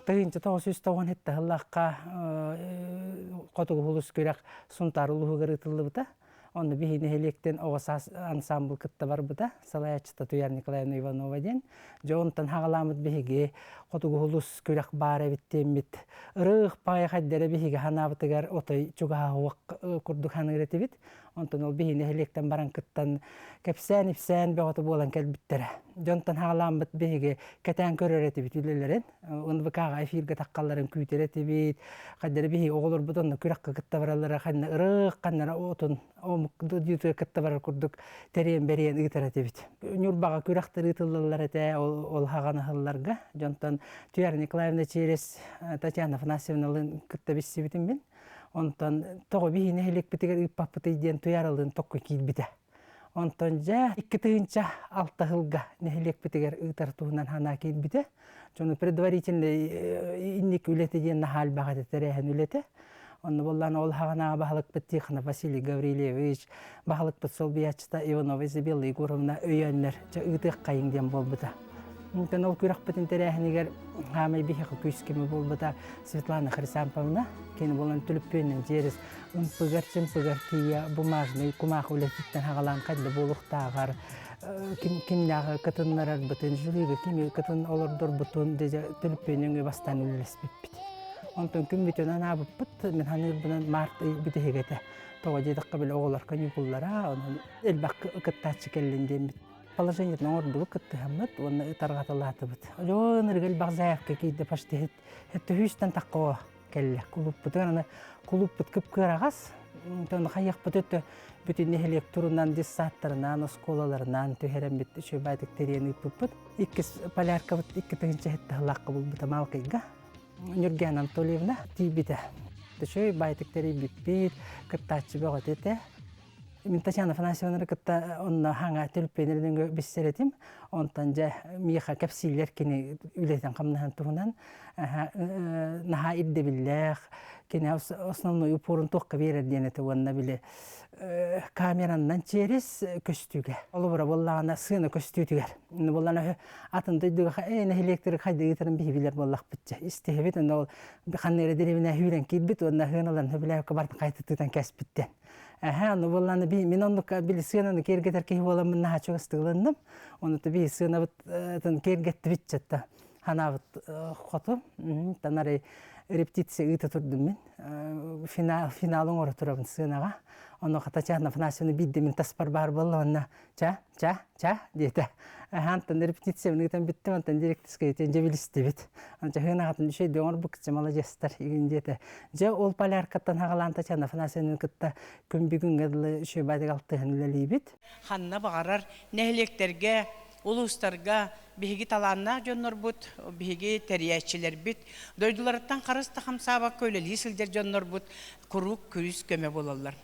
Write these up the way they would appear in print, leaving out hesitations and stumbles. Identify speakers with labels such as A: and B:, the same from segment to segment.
A: 1997 сыллаахха Хотугу Сулус күрэх Сунтаар улууһугар ыытыллыбыта. Онно биһи нэһилиэктэн оҕо саас ансаамбыл кытта барбыта. Салайааччыта Туяр Николаевна Иванова диэн. Дьэ онтон хаҕалааммыт биһиги Хотугу Сулус күрэх баар эбит диэммит ырыых паайа хайдара биһиги ханаабытыгар отой чугаһаһуох курдук ханыыр этибит. Онтон ол биһи нэһилиэктэн баран кыттан кэпсээн-ипсээн бөҕөтө буолан кэлбиттэрэ. Дьонтон хаҕалааммыт биһиги кэтээн көрөр этибит үлэлэрин. НВК-ҕа эфиргэ таххалларын күүтэр этибит. Хайдары биһи оҕолорбут онно күрэххэ кытта бараллара ханна ырыых, ханнара отун омук дойдутугар кытта барар курдук тэрийэн бэрийэн ыытар этибит. Ньурбаҕа күрэхтэр ыытыллаллар этэ ол, ол хаҕан аһылларга. Дьонтон Туяра Николаевна через Татьяна Афанасьевналыын кытта билсибитим мин. Онтон тоҕо биһи нэһилиэкпитигэр ыыппаппытый диэн Туяралыын токко киирбитэ. Онтон дьэ 2006 сылга нэһилиэкпитигэр ыытар туһунан санаа киирбитэ. Дьону предварительный инник үлэтэ диэн наһаа элбэх этэ тэрээһин үлэтэ. Онно буоллаан ол хаҕанааҕы баһылыкпыт Тихонов Василий Гаврильевич, баһылыкпыт солбуйааччыта Иванова Изабелла Егоровна өйөөннөр дьэ ыытыаххайыҥ диэн буолбута. Онтон ол күрэхпитин тэрээһинигэр хаамай биһиэхэ күүс кеме буолбута Светлана Хрисамповна. Кини буолан түлүппүөннэн дьиэрис ымпыгар-чымпыгар тиийэ бумажный кумаах үлэтиттэн хаҕалаан хайда буолуохтааҕар ким кимнээҕи кытыннарарбытын, жюрига кими кытын олордорбутун дьэ түлүппүөнүҥү бастаан үлэлэспиппит. Онтон күммүтүн анаабыппыт, мин саныырбынан март ый бүтэһигэ этэ. Тоҕо диэтэххэ били оҕолор каникуллара, онон элбэх кыттааччы кэллин диэммит. Положениетын оҥордубут, кыттыһаммыт уонна тарҕаталаатыбыт. Дьон ырыгыл заявка киирдэ почти төһүүстэн тахха кэллэ. Кулууппутугар аны кулууппут кып-кыараҕас. Онтон хайыахпыт өттө бүтүн нэһилиэк турунан, детсадтарынан, оскуолаларынан түһэрэммит үчүгэй тэрийэн ыыппыппыт. Иккис поляркабыт 2007 сыллаахха булбута Малкайга. Нюргена Анатольевна тиийбитэ. Үчүгэй баайтык тэрийбиппит, кыттааччы бөҕөтө этэ. Мин Татьяна Афанасьевнаны кытта онно хаҥа түлпүөнүлүнгө биссэр этим. Онтон дьэ миэхэ кэпсииллэр кини үлэтин-хамнаһын туһунан наһаа ирдэбиллээх, кини основной упорун туохха биэрэр диэн этэ уонна били камераннан через көстүүгэ. Олобура буоллаҕына сыана көстүүтүгэр. Буоллаҕына атын дойдуга э нэһилиэктери хайда ыытарын биһи билэр буоллахпыт дьэ. Истиһэбит онно ол ханна эрэ дэриэбинэ хүүрэн киирбит уонна сыаналарын сөбүлээбэккэ бартын хайтытыытан кэспиттэн. Эһэ, ону буоллаҕына би мин оннук били сыананы киэргэтэр киһи буоламмын наһаа чугастыыланным. Ону би сыанабытын киэргэттибит чатта ханаабыт хоту. Танары репетиция ыыта турдум мин. Финал, финалын оҥоро турабын сыанаҕа. Онуоха Татьяна Афанасьевна биирдэ мин таспар баар буолла уонна ча, ча, ча диэтэ. Антон репетициябын ыытан бүттүм, антон директорскай дьэ билистибит. Анча хынаҕатын үчүгэй оҥорбукча маладьыастар игин диэтэ. Дьэ ол поляркаттан хаҕалаан Татьяна Афанасьевнаны кытта күн бүгүҥҥэ дылы үчүгэй баайдык алтыһан үлэлиибит.
B: Ханна баҕарар нэһилиэктэргэ, улуустарга биһиги талааннаах дьоннорбут, биһиги тэрийээччилэрбит, дойдуларыттан харыс да хамсаабакка үлэлии сылдьар дьоннорбут куруук күрүс көмө буолаллар.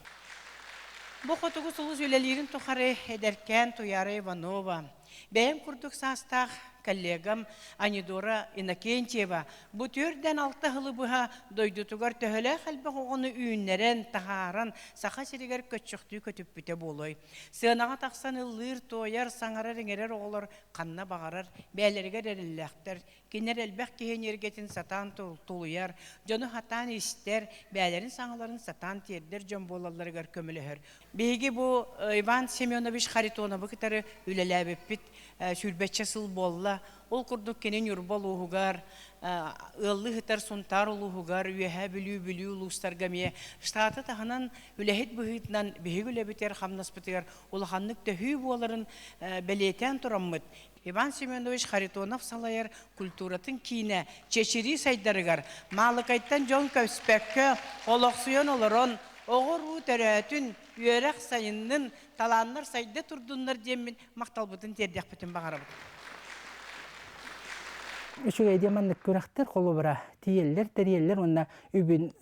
B: Бу Хотугу сулус үлэлиирин тухары эдэркээн Туяра Иванова, бэйэм курдук саастаах коллегам Анидора Иннокентьева бу 46 сылы быһа дойдутугар төһөлөөх элбэх оҕону үүннэрэн, таһааран Саха сиригэр көччөхтүү көтүппүтэ буолуой. Сыанаҕа тахсан ыллыыр-туойар, саҥарар-иҥэрэр оҕолор ханна баҕарар бэйэлэригэр эрэллээхтэр, Кинилэр элбэх киһи энергиятын сатаан тулуйар, дьону сатаан истэр, бэйэлэрин саҥаларын сатаан тиэрдэр дьон буолалларыгар көмөлөһөр. Биһиги бу Иван Семенович Харитоновы кытары үлэлээбиппит сүүрбэччэ сыл буолла. Ол курдук кини Ньурба улууһугар, ыаллыы сытар Сунтаар улууһугар, Үөһээ Бүлүү, Бүлүү улуустарга эмиэ штаты таһынан үлэһит быһыытынан биһиги үлэбитигэр хамнаспытыгар улаханнык төһүү буоларын бэлиэтээн тураммыт, Иван Семенович Харитонов салайар культуратын киинэ чэчирии сайдарыгар Маалыкайтан дьон көспөккө олохсуйан олорон, оҕо-уруу төрөөтүн, үөрэх сайыннын, талааннар сайда турдуннар диэммин махталбытын тиэрдиэхпитин баҕарабыт.
A: Үчүгэй диэн маннык күрэхтэр холобура тиийэллэр, тэрийэллэр уонна үбүн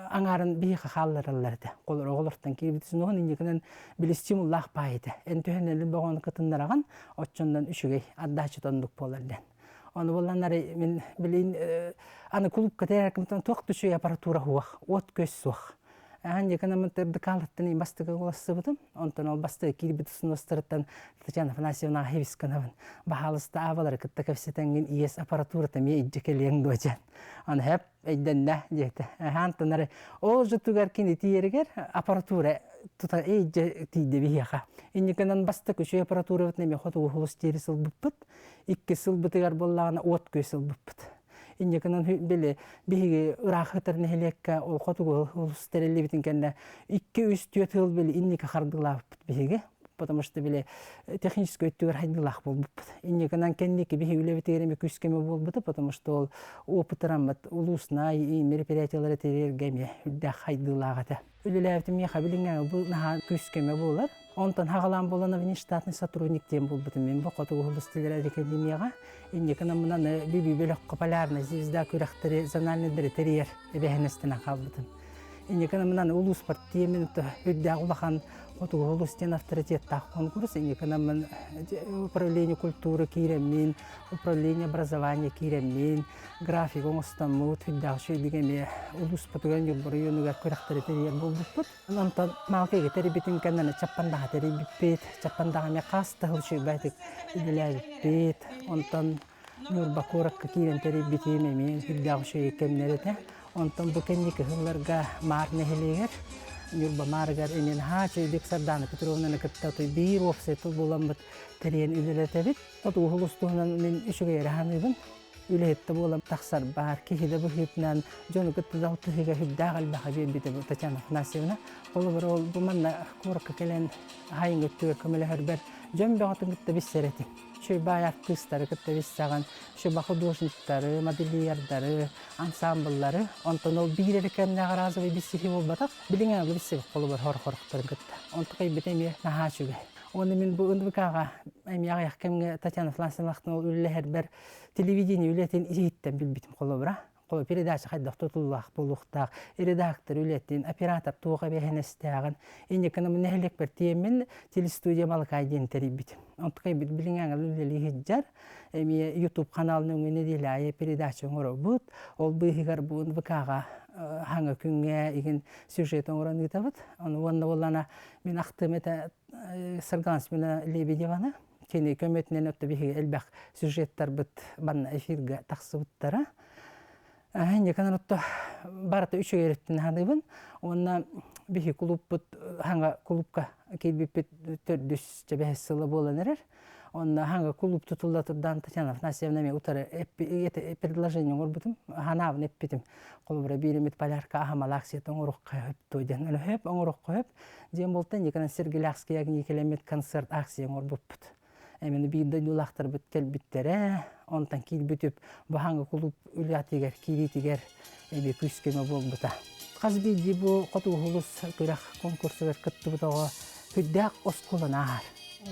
A: аҥаарын биһиэхэ хааллараллар этэ. Холор оҕолортон киирбит сунуһун инникинэн били стимуллаах паай этэ. Эн түһэнэлин боҕону кытыннараҕын, оччоннон үчүгэй отдача оннук буолар диэн. Ону булан арай мин билин аны клубка тэрэркимтэн туох да үчүгэй аппаратура суох, уот көс суох. Ахан дьеканамын тырдыкаалаттан бастыгы улассыбытым. Онтон ол бастыгы киирбит усунустарыттан Татьяна Афанасьевна Хевисканабын баһаалыста аабалары кытта кэпсэтэҥҥин иэс аппаратурата эмиэ илдьэ кэлиэҥ дуо диэн. Аны хэп өйдөннө диэтэ. Ахан эрэ ол жутугар кини тиийэригэр аппаратура тута илдьэ тиийдэ биһиэхэ. Инникинэн бастакы үчүгэй аппаратурабытын эмиэ хотугу хулус диэри сылбыппыт. Икки сылбытыгар буоллаҕына уот күөс ылбыппыт. Инникинэн били биһиги ыраах ытар нэһилиэккэ ол хотугу улус тэриллибитин кэннэ 2-3-4 сыл били инники хардыылаабыппыт биһиги. Потому что били техническэй өттүгэр хайдылаах буолбуппут. Инникинэн кэнники биһи үлэбитигэр эмиэ күүс көмө буолбута, потому что ол опытыраммыт улуусна мероприятиялары тэрийэргэ эмиэ үрдээх хайдыылаах этэ. Үлэлээбитим миэхэ билиҥҥэ бу наһаа күүс көмө буолар. Онтон хаҕалаан буолан внештатный сотрудник диэн буолбутум мин бу Хотугу улус тиллэр академияҕа. Инникинэн мунан Бүлүү бөлөххө Полярная звезда күрэхтэри зональныйдары тэрийэр эбээһинэстэнэн хаалбытым. Инникинэн мунан улууспар тиэмин үрдээх улахан Хотугу улус диэн авторитеттаах конкурс. Инникинэн управление культуры киирэммин, управление образования киирэммин, график оҥостоммут, үрдээх үчүгэйдик эмиэ улууспутугар Ньурба оройуонугар күрэхтэри тэрийэр буолбуппут. Онтон Маалкайга тэрийбитин кэннэ Чаппандаҕа тэрийбиппит. Чаппандаҕа эмиэ хас да сыл үчүгэйдик үлэлээбиппит. Онтон Ньурба куоракка киирэн тэрийбитим эмиэ үрдээх үчүгэй кэмнэр этэ. Онтон бу кэнники сылларга Маар нэһилиэгэр Ньурба Маарыгар эмиэ наһаа үчүгэйдик Сардаана Петровнаны кытта биир уопсай тыл буламмыт тэрийэн үлэлэтэбит. Хотугу улус туһунан мин үчүгэй эрэ саныыбын. Үлэһит да буолан тахсар баар, киһи да быһыытынан дьону кытта да алтыһыыга сүрдээх элбэхи биэрбитэ бу Татьяна Афанасьевна. Холобур, ол бу манна куоракка кэлэн хаһайыҥҥа өттүгэр көмөлөһөрбөр дьон бөҕөтүн кытта билсэр этим. Үчүгэй баай артыыстары кытта билсэҕин, үчүгэй художниктары, модельердары, ансамбллары. Онтон ол биир эрэ кэмнээх разовый билсиһии буолбатах, билиҥҥи аныгы билсибит холобур хор-хорохторун кытта. Онтукайбыт эмиэ наһаа үчүгэй. Уонна мин бу НВК-ҕа эмиэ аҕыйах кэмҥэ Татьяна Афанасьевна ол үлэлэһэрбэр телевидение үлэтин иһиттэн билбитим холобура. Холобура, передача хайдах тутуллаах буолуохтаах, редактор үлэтин, оператор туох эбээһинэстээҕин, инникини нэһилиэкпэр тиэммин телестудия Малакай диэн тэрийбитим. Онтукайбыт билиҥҥи үлэлии сылдьар, эмиэ YouTube канал нөҥүө нэдиэлэ аайы передача оҥоробут. Ол быыһыгар бу НВК-ҕа хаҥа күҥҥэ игин сюжет оҥорон ыытабыт. Ону уонна буоллаҕына мин ахтыым этэ Саргылана Семеновна Лебедеваны. Кини көмөтүнэн отто биһиги элбэх сюжеттарбыт манна эфиргэ тахсыбыттара. Инникан отто барыта үчүгэй өрүттүн саныыбын. Уонна биһи кулууппут хаҥа кулуупка киирбиппит төрдүс чэбэһэс сыла буолан эрэр. Онно хаҥа кулууп тутулла турдаан Татьяна Афанасьевна эмиэ утары предложение оҥорбутум, ханаабын эппитим. Холобура бииримит полярка аһамал акцията оҥоруохха сөп дуо диэн. Аны сөп оҥоруохха сөп. Диэн буолта Николай Сергеляхская кэлэммит концерт акция оҥорбуппут. Эмини биир дойдулаахтарбыт кэлбиттэрэ, онтон киирбит үп баһаҥы кулууп үлэтигэр киириитигэр эбии күүс көмө буолбута. Хас биирдии бу Хотугу улус күрэх конкурсугар кыттыбыт оҕо сүрдээх оскуоланы ааһар.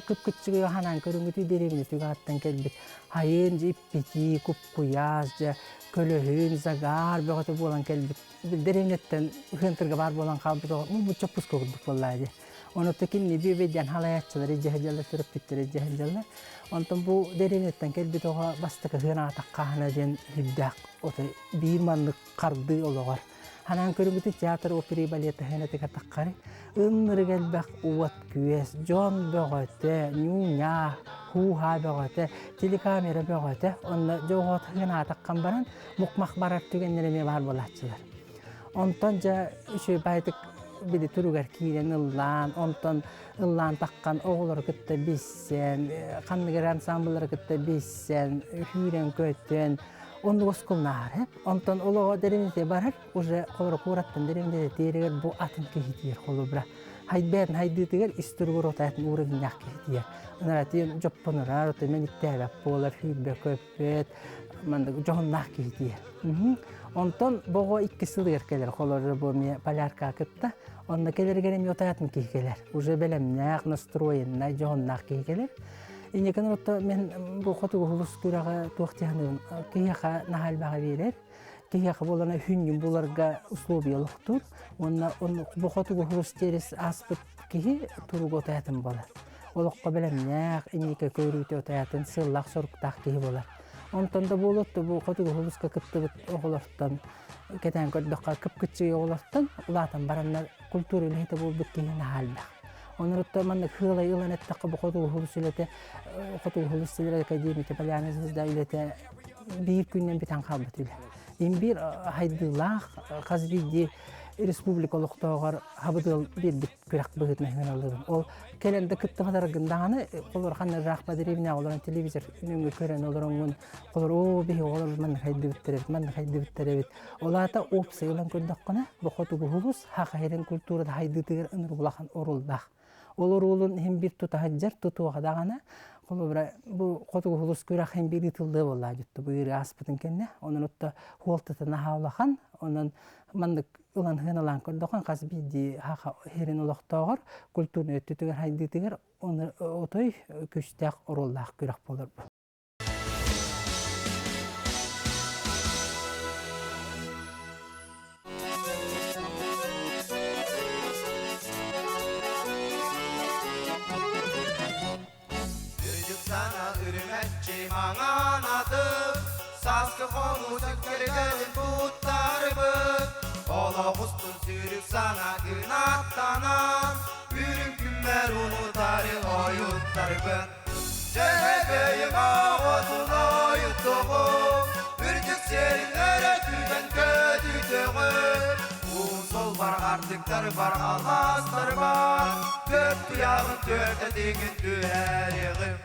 A: Кып-кыччыгый ханаан көрүҥүтүй дэриэбинэ түгэҕиттэн кэлбит хайын дьэ иппитии, купкуйаас дьэ көлөһүн, загаар бөҕөтө буолан кэлбит дэриэбинэттэн ыһыантырга баар буолан хаалбыт оҕо бу чоппуска курдук буоллаа дии. Онуттан кинини бүөбэйдээн халайааччылары илдьэ сылдьаллар, төрөппүттэри илдьэ сылдьаллар. Онтон бу дэриэбинэттэн кэлбит оҕо бастакы ыһыан аатаххаһына диэн сүрдээх отой биир маннык хардыы олоҕор. Ханаан көрүҥүтү театр опера и балета ыһыанатыгар таххары ыннырык элбэх уот-күөс, дьон бөҕөтө, ньуу-ньаа, һуу-һаа бөҕөтө, телекамера бөҕөтө. Онно дьэ оҕо ыһыан аатаххан баран мукмах барар түгэннэр эмиэ баар буолааччылар. Онтон дьэ үчүгэй баайдык били туругар киирэн ыллаан, онтон ыллаан таххан оҕолору кытта билсэн, ханнык эрэ ансамбллары кытта билсэн, сүүрэн-көтөн, оннук оскуолнаахар. Онтон олоҕо дэриэбинэтэ барар, уже холоро куораттан дэриэбинэтэ тиэригэр бу атын киһи тиийэр холобура. Хайбээтин хайдыытыгар ис туругар отаатын уровеннаах киһи тиийэр. Ынара тиийэн дьоппонурар, ото мэниктээбэт буолар, сүүрбэ көппөт, маннык дьоһуннаах киһи тиийэр. Онтон боҕо икки сылыгар кэлэр, холоро бу эмиэ полярка кытта. Онно кэлэригэр эмиэ отаатын киһи кэлэр. Уже бэлэмнээх, настроеннай, дьоһуннаах киһи кэлэр. Инникин отто мен бу хотугу улус күрэҕэ туох диэхинин киһиэхэ наһаа элбэҕи биэрэр. Киһиэхэ буолана хүннүн буларга условия олохтуур. Уонна бу хотугу улус терес ааспыт киһи туруга отаатын буолар. Олоххо бэлэмнээх, инники көрүүтэ отаатын сыллаах соруктаах киһи буолар. Онтон да буолуот бу хотугу улууска кыттыбыт оҕолортон кэтээн көрдөххө кып-кыччый оҕолортон улаатан бараннар культура үлэһитэ буолбут киһи наһаа элбэх. Онорутта маннык хыалай ылан эттэххэ бу хотугу улуус үлэтэ хотугу улуус силэр академията Полярная звезда үлэтэ биир күннэн бүтэн хаалбыт үлэ. Имбир хайдыылаах хас биирдии республика олохтооҕор хабыдыал биэрбит күрэх быһыытынан ыҥыраллыбын. Ол кэлэн да кыттыбатаргын даҕаны, холор ханна ыраахпа дэриэбинэҕэ олорон телевизор нөҥүө көрөн олороҥҥун, холор оо биһи оҕолор манна хайдыбыттар эбит, манна хайдыбыттар эбит. Ол аата уопсай ылан көрдөххүнэ, бу хотугу улуус саха сирин культурата хайдыытыгар ынырык улахан оруоллаах. Ол оруолун иһин биир тута сылдьар, тутуоха даҕаны, холобура бу хотугу улуус күрэх иһин биир ыытыллыа буоллаа дьүттэ бу ыарыы ааспытын кэннэ. Онон отто хуолтата наһаа улахан, онон маннык ылан сыаналаан көрдөххө хас биирдии саха сирин олохтооҕор культурнай өттүтүгэр хайдыытыгар отой күүстээх оруоллаах күрэх буолар бу.
C: Үрдүк сана үрүмэччи маҥан аты, Сааскы хонуу сөккөргөрүн туттарбыт. Олох устун сүүрүк сана кынаттанан, Үрүҥ күммэр унутары ойуттарбыт. Дьөһөгөйүм оҕотун ойуттуҕум, Үрдүк сиэрин өрө күүтэн көтүтөҕүм. Уун суолбар артыктар бар алаастар бар, Төрт туйаҕын төрт этиҥин түһэриэҕим.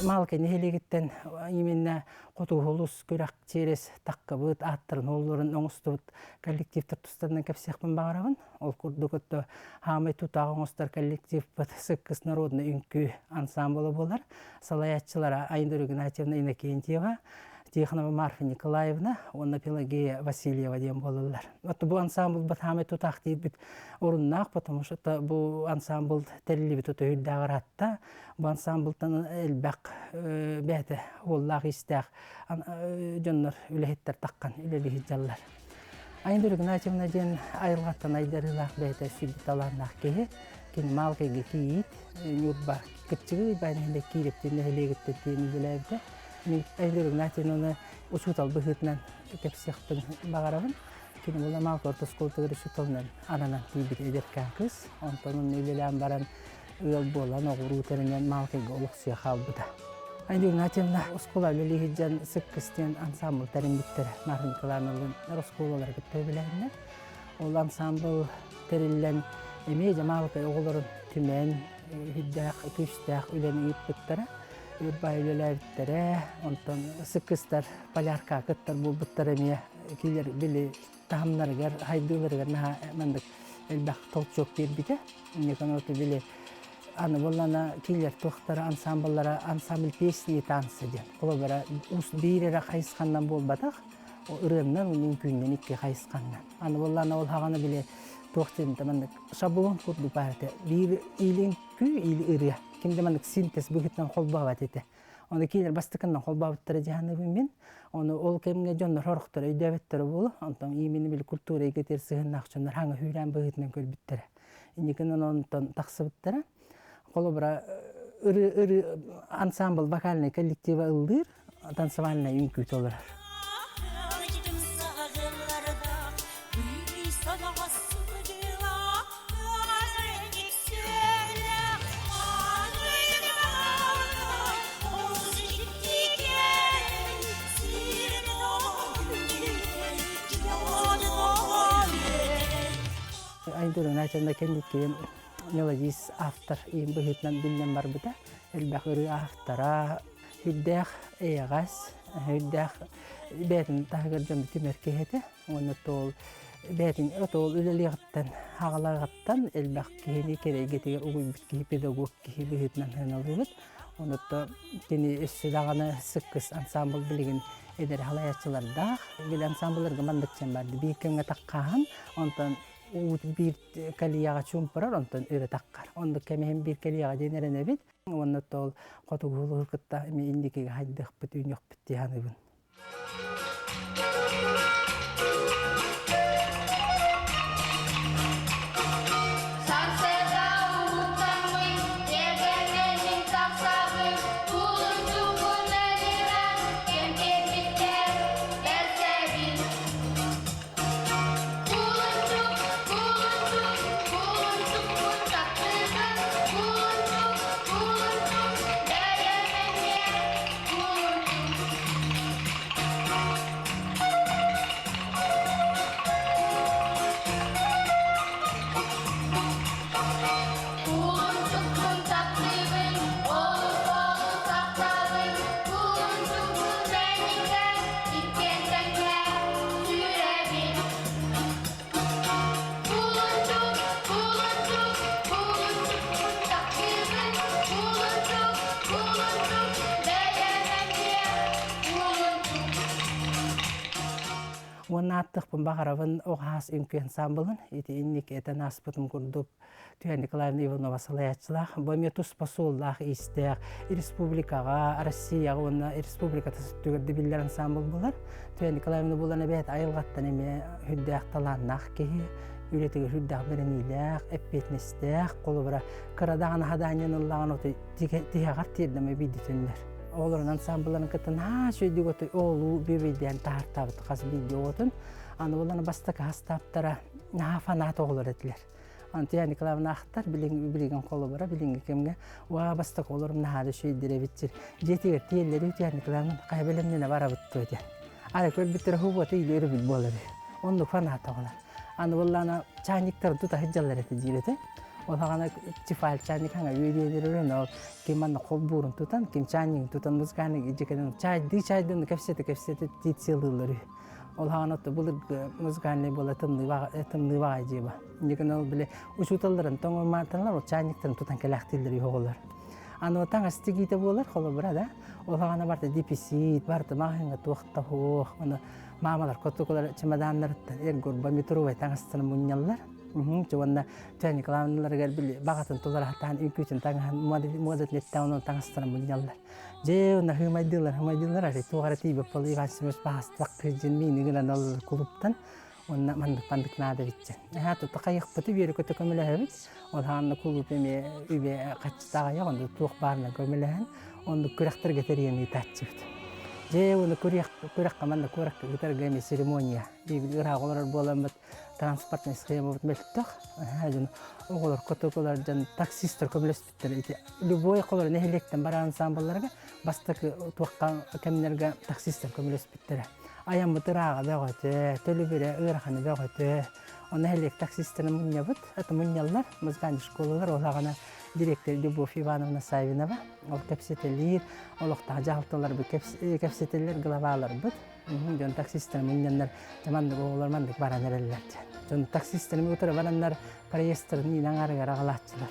A: Малка нэһилиэгиттэн именно Хотугу улус күрэх через таккабыт ааттарын оҕолорун оҥостубут коллективтар тустарынан кэпсиэхпин баҕарабын. Ол курдук отто хаамай тутаах оҥостор коллективпыт Сыккыс народный үҥкүү ансамбла буолар. Салайааччылара Айнур Игнатьевна Иннокентьева, Тихонова Марфа Николаевна уонна Пелагея Васильева диэн буолаллар. Отто бу ансамблбыт хаамай тутаах диирбит оруннаах, потому что бу ансамбл тэриллибит өтөһүрдээҕэр атта бу ансамблтан элбэх бэйэтэ уоллаах истээх дьоннор үлэһиттэр таххан үлэлии сылдьаллар. Айнур Игнатьевна диэн айылҕаттан айдарыылаах бэйэтэ сүрдү талааннаах киһи. Кини Маалкайга кийиит, Ньурба кырчыгы нэһилиэк Киирэптин нэһилиэгиттэн тиийэн үлэлээбитэ. Мин Айнур Игнатьевнаны учуутал быһыытынан кэпсиэхпин баҕарабын. Кини була Маалка орто оскуолатыгар учууталынан ананан тиийбит эдэркээн кыыс. Онтон онно үлэлээн баран ыал буолан оҕуруу тэринэн Маалкайга олохсуйа хаалбыта. Айнур Игнатьевна оскуола үлэлии сылдьан Сыккыс диэн ансаамбыл тэринбиттэрэ. Марфа Николаевналыын оскуолалары кытта үлэлэһиннэр. Ол ансаамбыл тэриллэн эмиэ дьэ Маалыкай оҕолорун түмэн үрдээх, күүстээх үлэни ыыппыттара. Үрбай үлэлээбиттэрэ. Онтон Сыккыстар полярка кыттар буолбуттар эмиэ кинилэр били таһымнарыгар, хайдыыларыгар наһаа маннык элбэх толчок биэрбитэ. Инникин били аны буоллана кинилэр туохтара ансамбллара ансамбль песни и танцы диэн. Холобура биир эрэ хайысханнан буолбатах, ырыаннан уонна үҥкүүннэн икки хайысханнан. Аны буоллана ол хаҕана били туох диэн маннык шаблон курдук баар этэ. Биир или үҥкүү, или ырыа. Ким да маннык синтез быһыытынан холбообот этэ. Ону кинилэр бастакыннан холбообуттара дьаһаныбын мин. Ону ол кэмҥэ дьоннор сорохторо өйдөөбөттөрө буолуо. Онтон именно били культура эйгэтигэр сыһыаннаах дьоннор хаҥа сүүрээн быһыытынан көрбүттэрэ. Инникинэн онтон тахсыбыттара. Холобура, ыры, ыры ансамбль вокальнай коллектива ыллыыр, танцевальнай үҥкүү толорор. Айдыр Игнатьевна кэнниккиин мелодист автор иин быһыытынан биллэн барбыта. Элбэх ырыа автора, үрдээх эйэҕэс, үрдээх бэйэтин таһыгар дьон түмэр киһи этэ. Уонна ол бэйэтин ол үлэлиэҕиттэн, аҕалаҕыттан элбэх киһини кэрэйгэтигэр угуйбут киһи, педагог киһи быһыытынан сыаналыыбыт. Онуттан кини өссө даҕаны Сыккыс ансамбл билигин эдэр халайааччылардаах. Били ансамблларга маннык диэн барды. Биир кэмҥэ таххааһын, онтон биир кэлиэҕэ чуумпурар, онтон өрө таххар. Оннук кэмиһин биир кэлиэҕэ диэн эрэнэбит. Уонна ол хотугу улууһу кытта эмиэ инникигэ хайдыахпыт, үүнүөхпүт дии саныыбын.
D: Сарсыарда уһуктаммын, тиэргэннэнин тахсабын, кулунчугун өлүмэн, кэмпиэрбит.
A: ааттыахпын баҕарабын Оҕо саас үҥкүү ансаамбылын. Ити инник этэн ааспытым курдук Туяна Николаевна Иванова салайааччылаах. Бу эмиэ туспа суоллаах-иистээх республикаҕа, Россияҕа уонна республика тас өттүгэр да биллэр ансаамбыл буолар. Туяна Николаевна буолан эбээт айылҕаттан эмиэ сүрдээх талааннаах киһи, үлэтигэр сүрдээх бэриниилээх, эппиэтинэстээх, холобура кыра даҕаны хадаанньан ыллаҕына отой тиһэҕэр тиэрдэмэ биирдэ төннөр. Оҕолорун ансаамбылларын кытта наһаа үчүгэйдик отой оҕолуу бүөбэйдээн таһаартаабыт хас биирдии оҕотун. Аны буолан бастакы хастааптара наһаа фанат оҕолор этилэр. Антия Николаевна ахтар билигин холобура билиҥҥи кэмҥэ уа бастакы оҕолорум наһаа да үчүгэйдэр эбит дьиэтигэр тиэллэри Ютия Николаевна хайа бэлэмнэнэ барабыт дуо диэн. Ара көрбүттэрэ хубуота или өрөбүл буолар. Оннук фанат оҕолор. Аны буоллаана чайниктарын тута сылдьаллар этэ диир этэ. Ол хаҕана Тефаль чайник хаҥа үөрүйэлэр ол ким манна холбуурун тутан, ким чайнигын тутан музыкальный дьэ кэлэн чайдыы чайдыны кэпсэтэ кэпсэтэ тиит сыалыыллар үһү. Ол хаҕана былыргы музыкальный буола тымныы баҕай дьиэба. Инникин ол били учууталларын тоҥомааталар ол чайниктарын тутан кэлээхтииллэр үһү оҕолор. Аны таҥас тигиитэ буолар холобура да. Ол хаҕана барыта дефицит, барыта маҕаһыыҥҥа туох да суох. Аны маамалар котокулар чемоданнарыттан эргурба метровай таҥастарын мунньаллар. Уонна Туя Николаевналарыгар били баҕатын тулараһатаан үҥкүүтүн таҥаһын муодатын эттээн онон таҥастарын мунньаллар. Дьэ уонна хыымайдыыллар хыымайдыыллар арай туох эрэ тиийбэт буолла Иван Семенович баһастах кырдьын миини гынан ылар кулууптан уонна маннык маннык наада эбит Эһээ тута хайыхпыты үөрэ-көтө көмөлөһөбүт. Ол хаанна кулууп эмиэ үбэ хаччытаах айах онно туох баарынан көмөлөһөн оннук күрэхтэргэ тэрийэн ыытааччыбыт. Дьэ уонна күрэххэ манна куоракка ыытарга эмиэ церемония. Биир ыраах олорор буоламмыт транспортнай схемабыт мөлтөх. Дьон оҕолор котокулар дьон таксистар көмөлөспүттэр. Ити любой холор нэһилиэктэн барар ансамблларга бастакы туохха кэмнэргэ таксистар көмөлөспүттэрэ. Айаммыт ырааҕа бөҕөтө, төлөбүрэ ыарахана бөҕөтө. Онно нэһилиэк таксистарын мунньабыт, это мунньаллар, музыкальный школалар, ол аҕана директор Любовь Ивановна Савинова, ол кэпсэтэлиир, олохтоох дьаһалталарбыт кэпсэтэллэр, главаларбыт. Дьон таксистары мунньаннар, маннык оҕолор маннык баран эрэллэр. Дьон таксистары утары бараннар проездтарын миин аҥаарыгар аҕалааччылар.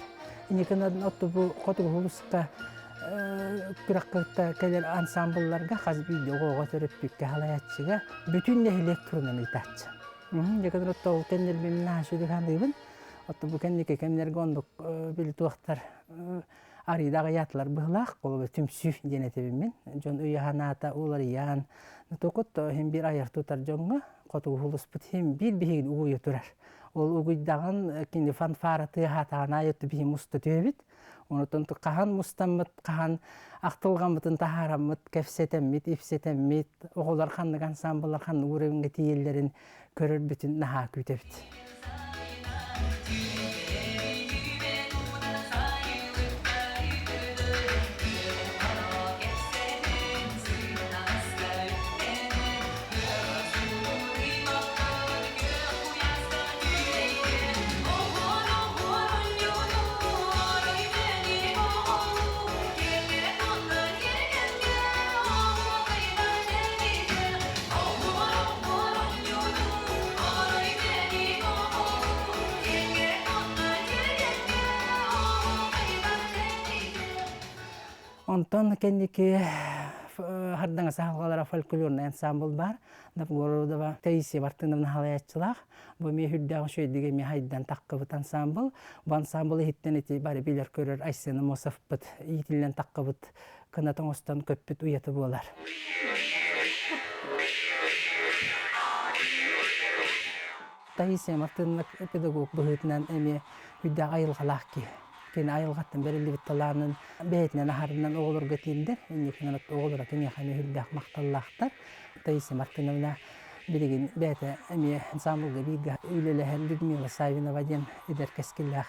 A: Инникин отту бу хотугу улууска күрэххэ кэлэр ансамблларга хас биирдии оҕоҕо төрөппүккэ халайааччыга бүтүн нэһилиэк турунан ыытааччы. Дьэ отто ол кэннэрбин наһаа үчүгэй саныыбын. Отто бу кэнники кэмнэргэ оннук били туохтар арыйда аҕыйаатылар быһылаах холобур түмсүү диэн этэбин мин. Дьон өйө-санаата уларыйан токут иһин биир айар тутар дьоҥҥо хотугу улуспут иһин биир биһигин угуйа турар. Ол угуйдаҕын кини фанфара тыаһаатаҕын аайы биһи муста түһэбит. Онтон хаһан мустаммыт, хаһан ахтылҕаммытын таһаараммыт, кэпсэтэммит, ипсэтэммит, оҕолор ханнык ансамбллар ханнык уровеньга тиийэллэрин көрөрбүтүн наһаа күүтэбит. Онтон кэнники Хардаҥа саһылҕалара фольклорнай ансамбль баар. Новгородова Таисия Мартыновна халайааччылаах. Бу эмиэ үрдээх үчүгэйдик эмиэ хайдан таххыбыт ансамбл. Бу ансамбл иһиттэн ити бары билэр-көрөр Айсен Амосовпыт иитиллэн таххыбыт кынат оҥостон көппүт уйата буолар. Таисия Мартыновна педагог быһыытынан эмиэ үрдээх айылҕалаах киһи. Кини айылҕаттан бэриллибит талаанын бэйэтинэн аһарынан оҕолорго тиэрдэр. Инникинэн оҕолоро киниэхэ эмиэ үрдээх махталлаахтар. Таисия Мартыновна билигин бэйэтэ эмиэ ансамблга бииргэ үлэлэһэр Людмила Савинова диэн эдэр кэскиллээх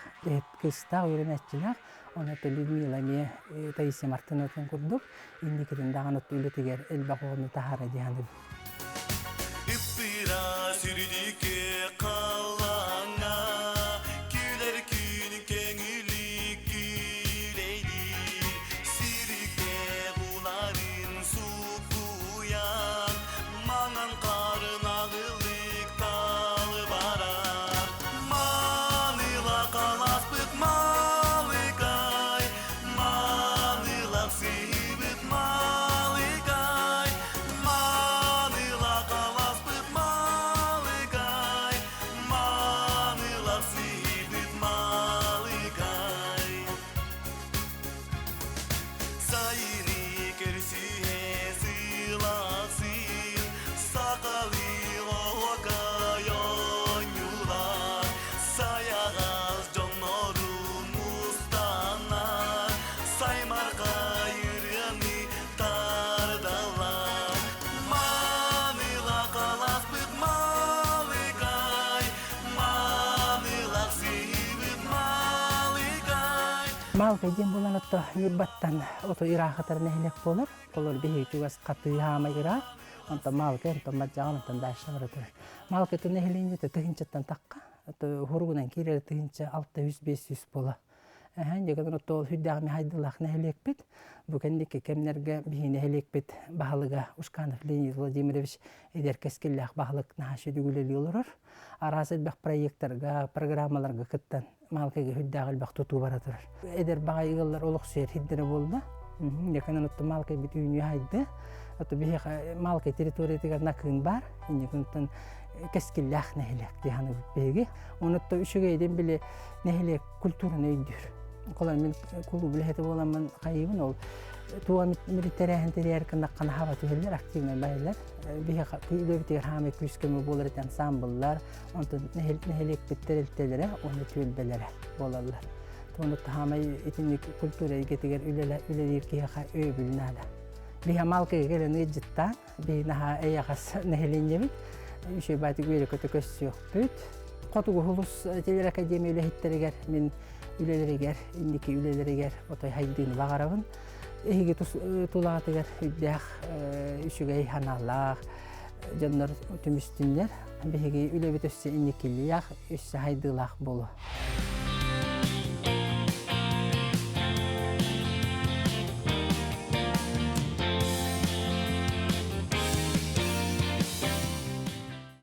A: кыыстаах үөрэнээччилээх. Онон Людмила эмиэ Таисия Мартыноватын курдук инникитин даҕаны үлэтигэр элбэх оҕону таһаара дии саныыбын.
C: Ыппыра сүрдүкү халлааҥҥа күлэр күн көҥүлү күүлэйдиир сириктээх уларын суккуйан маҥан харын аҕылык талбарар маныла халаспыт малыкай манылах сыһыыбыт малыкай.
A: Маалкай диэн буолан отто Ньурбаттан ото ыраахатар нэһилиэк буолар. Олор биһиги чугас хатыы хаамай ыраах. Онтон Маалкай, онтон Мадьаҕан, онтон дальше бара турар. Маалкайтан нэһилиэнньэтэ тыһыынчаттан тахха. Хуругунан киирэр 1600-500 буола. Эһэн дьэгэн отто ол хүрдээх хайдылаах нэһилиэкпит. Бу кэнники кэмнэргэ биһи нэһилиэкпит баһылыга Ушканов Леонид Владимирович эдэр кэскиллээх баһылык наһаа сүдүг үлэлии олорор. Араас элбэх проекттарга, программаларга кыттан Маалкайга үрдээх элбэх тутуу бара турар. Эдэр баҕай ыаллар олохсуйар сирдэрэ буолла. Дьэкэнэн отто Маалкайбыт үүнүү хайды. Ото биһиэхэ Маалкай территориятыгар накыын баар. Инникинтэн кэскиллээх нэһилиэк дии саныыбыт биһиги. Онутта үчүгэйдин били нэһилиэк культураны өйдүүр. Холор мин кулууп үлэһитэ буоламмын хайыыбын ол туга тэрээһин тэрийэр кыннаххана хаба түһэллэр, активнай байылар. Биһиэхэ үлэбитигэр хаамай күүс көмө буолар этэ ансамбллар, Онтон нэһилиэкпит тэрилтэлэрэ уонна түөлбэлэрэ буолаллар. Ону таһаамай итинник культура эйгэтигэр үлэлиир киһиэхэ өйөбүл наада. Биһи Малкыга кэлэн ыалдьыттаан, биһи наһаа эйэҕэс нэһилиэнньэбит, үчүгэй баатык үөрэ-көтө көрсүөхпүт. Хотугу Улус телеакадемия үлэһиттэригэр мин үлэлэригэр, инники үлэлэригэр отой хайдыыны баҕарабын. Эһиги тулаатыгар үрдээх үчүгэй санаалаах,